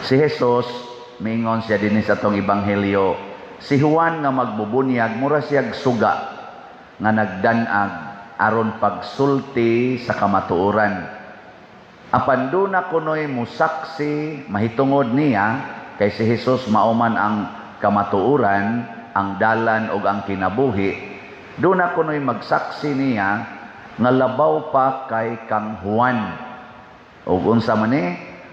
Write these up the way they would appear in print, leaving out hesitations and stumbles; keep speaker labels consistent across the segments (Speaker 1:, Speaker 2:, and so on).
Speaker 1: Si Jesus, miingon siya dinhi sa atong ebanghelyo, si Juan nga magbubunyag mura siyag suga nga nagdanag aron pagsulti sa kamatuoran. Apan duna kunoy musaksi mahitungod niya, kay si Jesus mao man ang kamatuoran, ang dalan ug ang kinabuhi. Duna kunoy magsaksi niya nga labaw pa kay kang Juan. Ug unsa man ni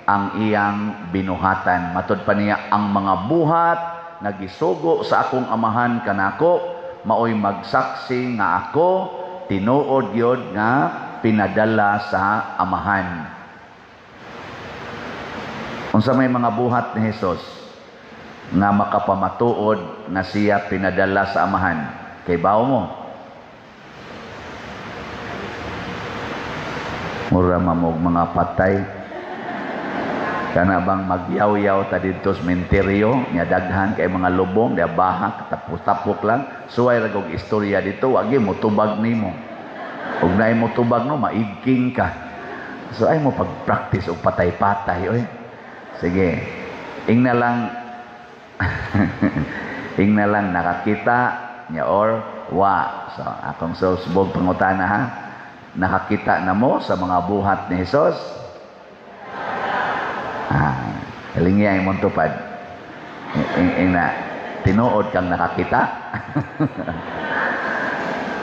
Speaker 1: ang iyang binuhatan? Matud pa niya, "Ang mga buhat nga gisugo sa akong Amahan kanako maoy magsaksi nga ako tinuod gyud nga pinadala sa Amahan." Unsa may mga buhat ni Jesus nga makapamatuod nga siya pinadala sa Amahan? Kay bawo mo? Mura mamog mga patay. Kana bang magyaw-yaw ta didto sa menteryo, nya daghan kay mga lubong, diya bahak, tapos-tapok lang, suway ra kog istorya dito, wagi mo tubag nimo. Ug naay mo tubag no, maigking ka. So ay mo pag-practice og patay-patay oy. Sige. Ing na lang nakakita niya or wa. So akong susbog pangutana ha. Nakakita na mo sa mga buhat ni Jesus? Ah, lingi ang imong tupad. Ing na, tinuod kang nakakita?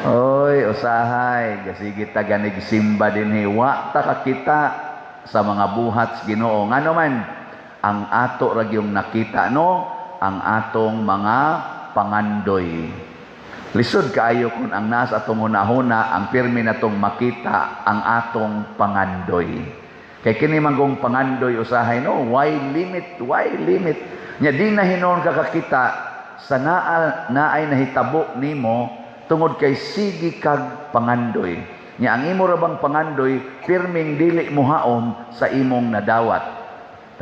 Speaker 1: Oy, usahay, gasige ta ganig simba dinhi, wa ta kakita sa mga buhat sa Ginoo. Ngano man ang ato ra gyung nakita no, ang atong mga pangandoy. Lisod kaayo kung ang nasa atong hunahuna, ang pirmi natong makita ang atong pangandoy. Kay kini manggong pangandoy usahay no, why limit, why limit? Nya di na hinuon ka kakita sa naa naay nahitabo nimo tungod kay sige kag pangandoy. Nya ang imo ra bang pangandoy pirming dili mohaom sa imong nadawat.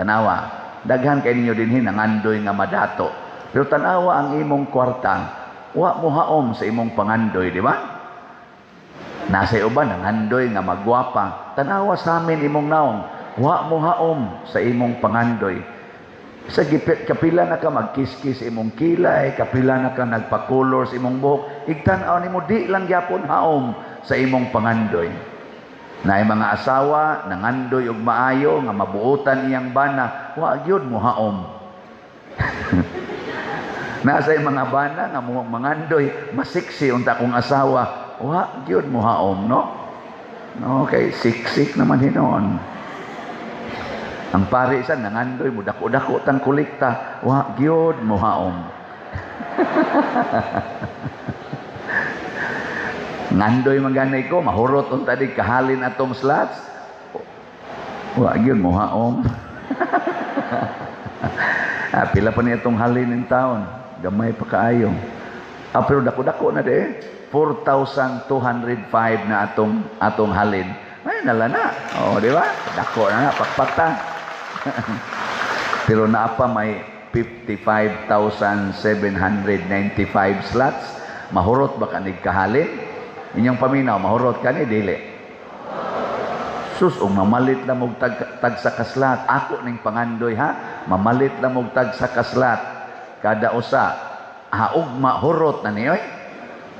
Speaker 1: Tanawa, daghan kay ninyo dinhi nangandoy nga madato. Pero tanawa ang imong kwarta, wa mohaom sa imong pangandoy, di ba? Nasa uban nangandoy nga magwapa. Tanawa sa amin imong naong, wa mohaom sa imong pangandoy. Sa gipit, kapila na ka magkiskis imong kilay, kapila na ka nagpakulor sa imong buhok, igtan-aw nimo di lang gyapon haom sa imong pangandoy. Naay mga asawa nangandoy og maayo nga mabuotan iyang bana, wa gyud mohaom. Nasa mga bana nga mo mangandoy, masiksi unta kong asawa, wa gyud mohaom, no? Okay, siksik naman hinuon. Ang pare sa nangandoy mo dako-dako tang kolekta, wa gyud mohaom. Ngandoy man ganay ko, mahurot unta di kahalin atong slots. Wa gyud mohaom. Ah, pila pa niya itong halin in taon. Gamay pa kaayo. Ah, pero dako-dako na di. 4,205 na atong halin. Ay, nala na. O, di ba? Dako na na, pakpakta. Pero naa pa may 55,795 slots. Mahurot ba kanig kahalin? Inyong paminaw, mahurot ka ni, dili. Sus, ug mamalit lang og tag sa kaslat. Ako ning pangandoy ha. Mamalit lang og tag sa kaslat. Kada usa, haog mahurot na ni oy.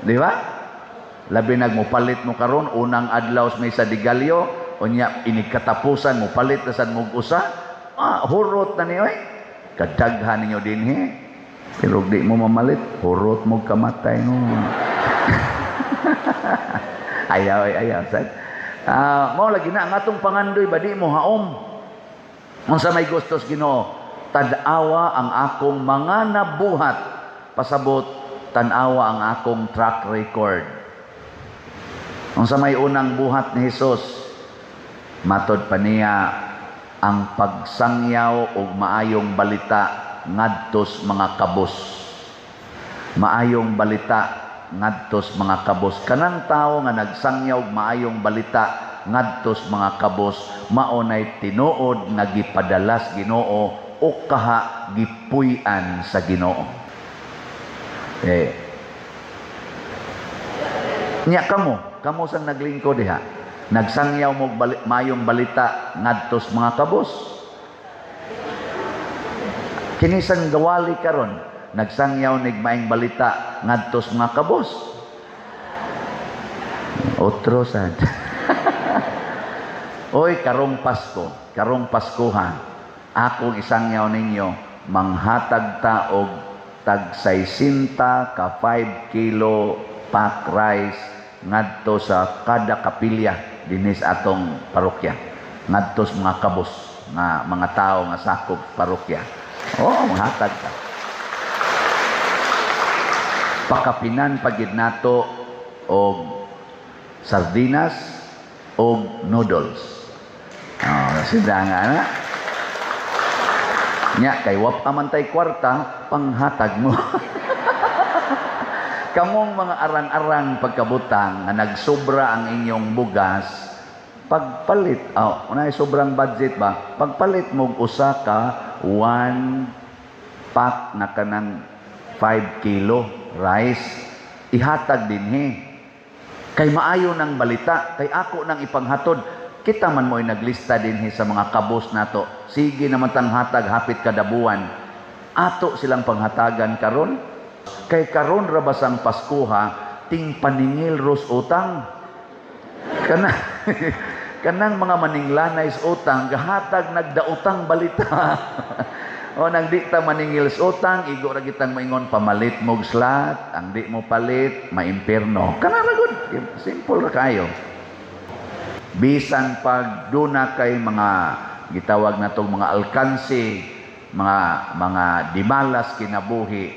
Speaker 1: Di ba? Labi nag mopalit mo karon unang adlaw sa Misa de Gallo, unya inig katapusan mopalit na sad mo usa, ah, hurot na ni oy. Kadaghan ninyo dinhi. Pero di mo mamalit, hurot mo kamatay no. Ayaw, ayaw sad. Ah, mao lagi na ang atong pangandoy ba di mo haom. Unsa may gustos Ginoo? Tan-awa ang akong mga nabuhat. Pasabot, tan-awa ang akong track record. Unsa may unang buhat ni Hesus? Matod pa niya ang pagsangyaw og maayong balita ngadtos mga kabos. Maayong balita ngadtos mga kabos. Kanang tawo nga nagsangyaw og maayong balita ngadtos mga kabos, mao nay tinuod nga gipadalas Ginoo o kaha gipuy-an sa Ginoo. Eh, nya kamo, kamo sang naglingkod diha. Nagsangyaw mo maayong balita ngadtos mga kabos. Kinisang gawali karon, nagsangyaw nig maayong balita ngadto sa mga kabos. Otro sad. Oy, karong Pasko, karong Paskuhan, akong isangyaw ninyo, manghatag ta og tag 60 ka 5 kilo pack rice ngadto sa kada kapilya dinhi sa atong parokya. Ngadto sa mga kabos nga mga tao nga sakop parokya. Oh, manghatag ta. Pakapinan pagid nato og sardinas og noodles. Oh, sila nga na. Nya kay wa pa man tay kwarta, panghatag mo. Kamong mga arang-arang pagkabutang nga nagsobra ang inyong bugas, pagpalit, oh, unay sobrang budget ba? Pagpalit mo og usa ka one pack na kanang 5 kilo rice, ihatag dinhi. Kay maayo ng balita, kay ako nang ipanghatod. Kita man mo'y naglista dinhi sa mga kabos nato. Sige naman tang hatag hapit kada buwan. Ato silang panghatagan karon. Kay karon ra basang Paskuha, ting paningil ros utang. Kana kanang mga maninglanay sa utang, gahatag nagdautang balita. O nang di ta maningil sa utang, igo ra kitang maingon pamalit mo og slot, ang di mo palit, maimpierno. Kana ra gud, simple ra kayo. Bisan pag duna kay mga gitawag natong mga alkansi, mga dimalas kinabuhi,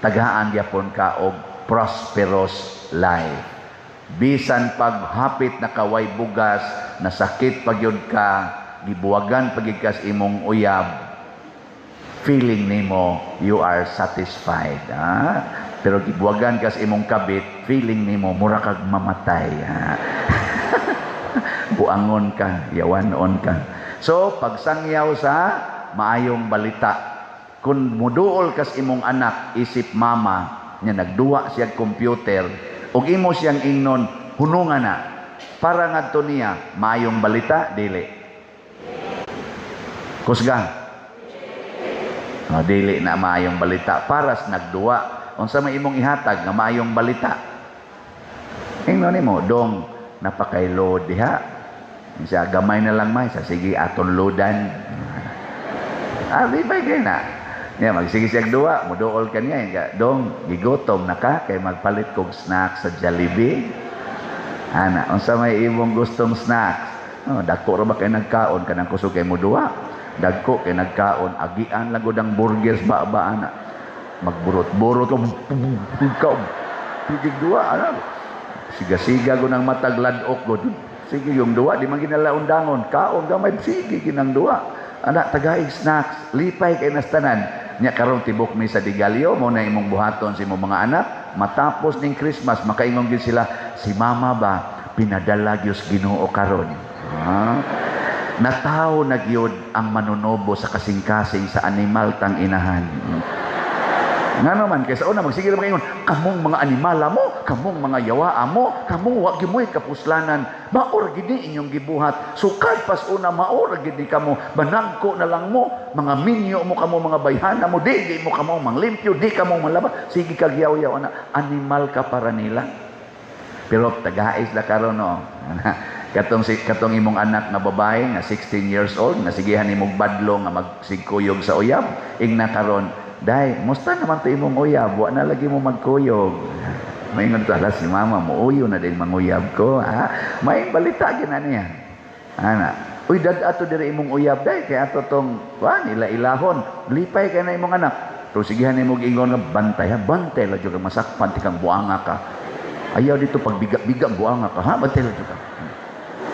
Speaker 1: tagaan gyapon ka og prosperous life. Bisan pag hapit na kaway bugas, nasakit pag yun ka, gibuwagan pag ka sa imong uyab, feeling nimo you are satisfied. Ha? Pero gibuwagan ka sa imong kabit, feeling nimo mura kag mamatay. Ha? Buangon ka, yawanon ka. So, pagsangyaw sa maayong balita, kung muduol kas imong anak, isip mama, nya nagduwa siya computer, ug imo siyang ingnon, hunungan na. Para ngadto niya, maayong balita, dili. Kusga. Oh, dili na maayong balita. Para sa nagduwa. Unsa may imong ihatag nga maayong balita? Ingnon nimo, dong napakay load diha. Siya gamay na lang may sa sige aton loadan. Ah, di ba kay na? Nya magsige siya duwa, muduol ka niya nga dong gigutom na ka kay magpalit kog snack sa Jollibee. Ana, unsa may imong gustong snacks? Oh, dako ra ba kay nagkaon kanang kusog kay mo duwa? Dagko kay nagkaon, agian lang gud ang burgers ba ba ana. Magburot-burot ka. Sige duwa ana. Siga-siga gud ang matag ladok gud. Sige yung duwa di man ginalaundangon, kaon gamay sige ginang duwa. Ana tagaig snacks, lipay kay nastanan. Nya karon tibok mi sa Digalyo, mo na imong buhaton sa imong mga anak, matapos ning Christmas makaingon gyud sila, si mama ba pinadala gyud Ginoo karon. Ha? Natawo na gyud ang manunobo sa kasing-kasing sa animal tang inahan. Nga naman, kaysa una, magsige naman ingon, kamong mga animala mo, kamong mga yawaa mo, kamong wa gyud mo'y kapuslanan, maor gid ni inyong gibuhat. Sukad pas una, maor gid ni kamo, managko na lang mo, mga minyo mo kamo, mga bayhana mo, di di mo kamo manglimpyo, di kamo manlaba, sige kag yaw-yaw, ana, animal ka para nila. Pero tagais la karon no. Katong imong anak nga babae nga 16 years old nga sigihan nimong badlo nga magsigkuyog sa uyab, ingna karon, "Day, musta naman to imong uyab? Wa na lagi mo magkuyog." Maingon to, "Ala si mama, muuyo na din manguyab ko." Ha? May balita gina niya. Ana, "Uy, dad ato diri imong uyab, day, kay ato tong kuan ila ilahon." Lipay kay na imong anak. Pero sigihan nimo ingon nga bantay ha, bantay la jud ka masakpan ti kang buanga ka. Ayaw dito pagbiga-biga buanga ka ha, bantay la jud ka.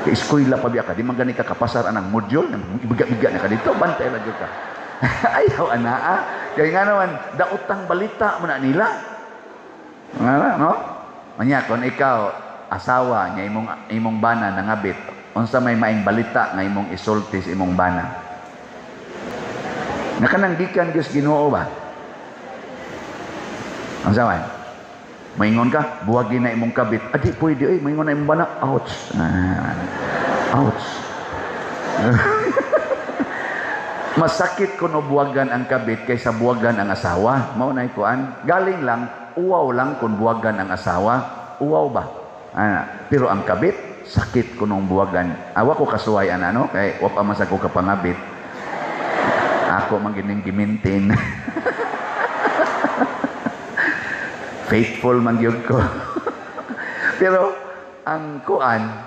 Speaker 1: Kay eskwela pa biya ka, di man gani ka kapasar anang module, biga-biga na ka dito, bantay la jud ka. Ayaw ana ah. Kay nga naman daotang balita mo na nila. Nga na, no? Manya kon ikaw asawa nya imong bana nangabit, unsa may maing balita nga imong isulti sa imong bana? Nga kanang gikan Dios Ginoo ba? Unsa man? Maingon ka, buwagi na imong kabit. Adi pwede oy, maingon na imong bana. Ouch. Ah, ouch. Masakit kuno buwagan ang kabit kaysa buwagan ang asawa. Mao na kuan. Galing lang, uwaw lang kung buwagan ang asawa. Uwaw ba? Ana. Pero ang kabit, sakit kunong buwagan. Awa ko kasuway ana, no? Kay wa pa man sa ko kapangabit. Ako man gining gimintin. Faithful man gyud ko. Pero ang kuan,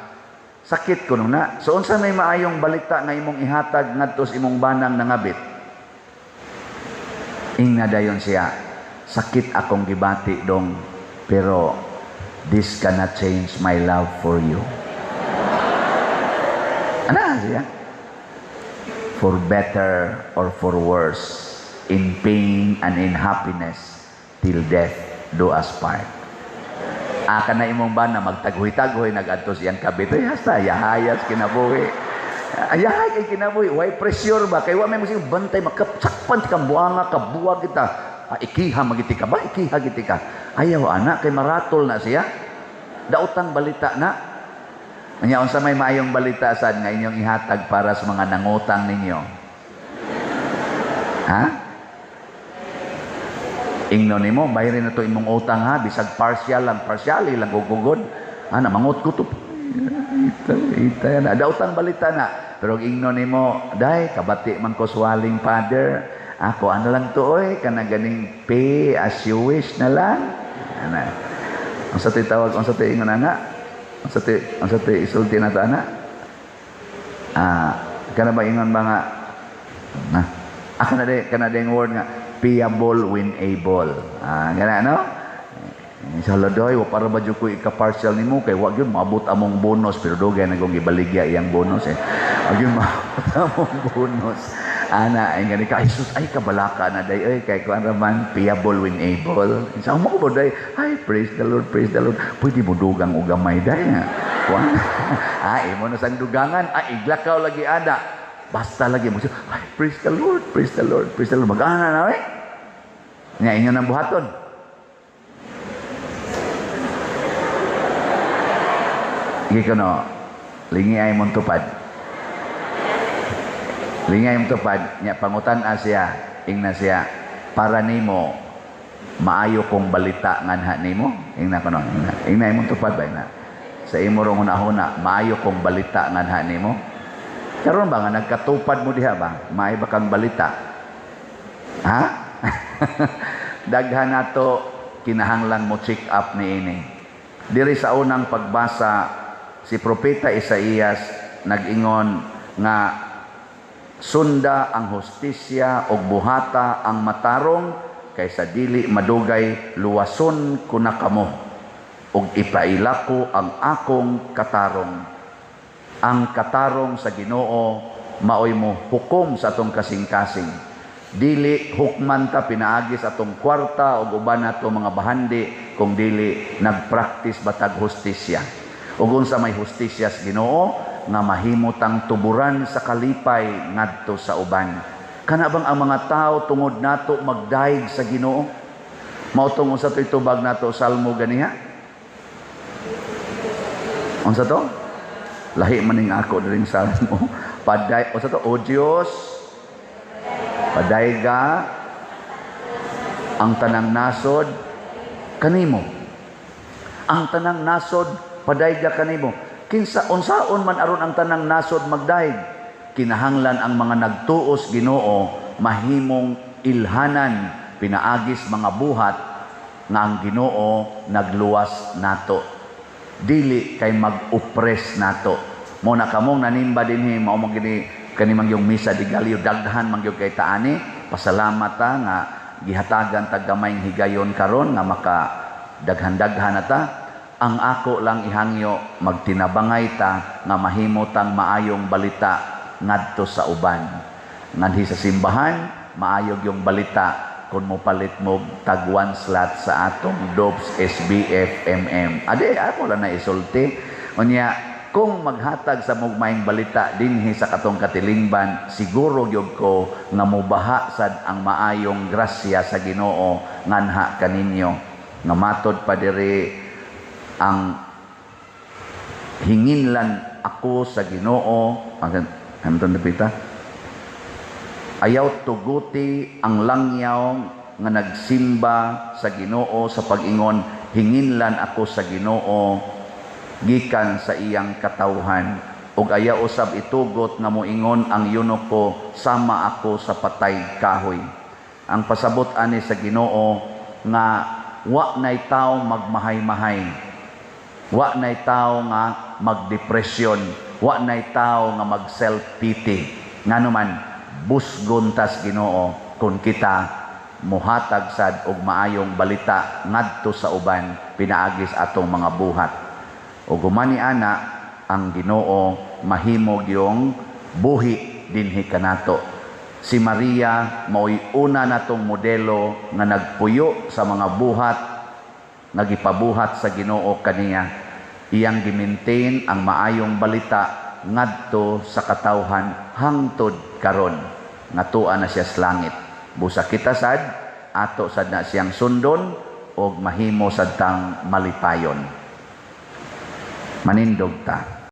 Speaker 1: sakit kuno na. So unsa may maayong balita nga imong ihatag ngadto sa imong banang nangabit? Ingna dayon siya, "Sakit akong gibati dong, pero this cannot change my love for you." Ana siya? "For better or for worse, in pain and in happiness, till death do us part." Aka na imong bana magtaghoy-taghoy nagadto siyang kabit. Ay, hasta yahayas kinabuhi. Ayahay kay kinabuhi. Why pressure ba? Kay wa may musig bantay makapsakpan ka buanga kabuwag kita. Ah, ikiha magiti ka ba? Ikiha giti ka. Ayaw ana kay maratol na siya. Daotang balita na. Anya, unsa may maayong balita sad nga inyong ihatag para sa mga nangutang ninyo? Ha? Ingno nimo, bayarin na to imong utang ha, bisag partial lang, partially lang gugugod. Ana mangot ko to. Ita, ita na. Daotang balita na. Pero ingno nimo, "Day, kabati man ko swaling father. Ako ano lang to oy, kana ganing pay as you wish na lang." Ana. Unsa to'y tawag, unsa to'y ingon ana? Unsa to'y isulti na to ana? Ah, kana ba ingon ba nga na? Ah, kana di word nga payable when able. Ah, gana no? Sa ladoy, wa para ba jud ko ika-partial nimo kay wa gyud maabot among bonus, pero dugay na kong gibaligya iyang bonus eh. Wa gyud maabot among bonus. Ana, ay gani ka, Jesus, ay kabalaka na day oy kay kuan ra man, payable when able. Sa mo ko day, ay praise the Lord, praise the Lord. Pwede mo dugang og gamay day. Kuan. Ah, imo na sang dugangan, ah iglakaw lagi ana. Basta lagi mo siya, ay praise the Lord, praise the Lord, praise the Lord. Mag-ana na eh. Nya inyo nang buhaton. Sige ko no, lingi ay mong tupad. Lingi ay mong tupad, nya pangutan siya, ingna siya, "Para nimo, maayo kong balita nganha nimo?" Ingna ko no, ingna. Ingna imong tupad ba, ingna? Sa imo rong hunahuna, maayo kong balita nganha nimo? Karon ba nga nagkatupad mo diha ba? Maayo ba kang balita? Ha? Daghan nato kinahanglan mo check up niini. Diri sa unang pagbasa, si Propeta Isaías nag-ingon nga sunda ang hustisya ug buhata ang matarong kaysa dili madugay luwason ko na kamo ug ipaila ko ang akong katarong. Ang katarong sa Ginoo maoy mo hukom sa atong kasing-kasing. Dili hukman ta pinaagi sa atong kwarta ug uban nato mga bahandi kung dili nagpraktis batag hustisya. Ug unsa may hustisya sa Ginoo nga mahimo tang tuburan sa kalipay ngadto sa uban. Kana bang ang mga tao tungod nato magdaig sa Ginoo? Mao tong unsa to'y tubag nato salmo ganiha? Unsa to? Lahi man ning ako diring salmo. Paday unsa to? O Dios, padayga ang tanang nasod kanimo. Ang tanang nasod padayga kanimo. Kinsa unsaon man aron ang tanang nasod magdayeg? Kinahanglan ang mga nagtuos Ginoo mahimong ilhanan pinaagis mga buhat nga ang Ginoo nagluwas nato. Dili kay mag-oppress nato. Mo na kamong nanimba dinhi mao man gini kani man yung misa di Galio, daghan man gyud kay taani. Pasalamat ta nga gihatagan tag gamayng higayon karon nga maka daghan-daghan na ta. Ang ako lang ihangyo, magtinabangay ta nga mahimo tang maayong balita ngadto sa uban. Nganhi sa simbahan, maayog yung balita kung mopalit mo tag one slot sa atong Dobbs SBF MM. Ade, ako lang na isulti. Unya, kung maghatag sa mugmayng balita dinhi sa katong katilingban, siguro gyud ko nga mobaha sad ang maayong grasya sa Ginoo nganha kaninyo. Nga matod pa diri ang hinginlan ako sa Ginoo. Ang napita? Ayaw tuguti ang langyaw nga nagsimba sa Ginoo sa pag-ingon, "Hinginlan ako sa Ginoo gikan sa iyang katawhan." Ug ayaw usab itugot nga moingon ang eunuko, "Sama ako sa patay kahoy." Ang pasabot ani sa Ginoo nga wa nay tawo magmahay-mahay, wa nay tawo nga magdepresyon, wa nay tawo nga mag self-pity. Ngano man, busgon tas Ginoo kung kita muhatag sad og maayong balita ngadto sa uban pinaagi sa atong mga buhat. Ug humani ana, ang Ginoo mahimo gyung buhi dinhi kanato. Si Maria maoy una natong modelo nga nagpuyo sa mga buhat nga gipabuhat sa Ginoo kaniya. Iyang gi-maintain ang maayong balita ngadto sa katawhan hangtod karon nga tua na siya sa langit. Busa kita sad, ato sad na siyang sundon og mahimo sad tang malipayon. Manindog ta.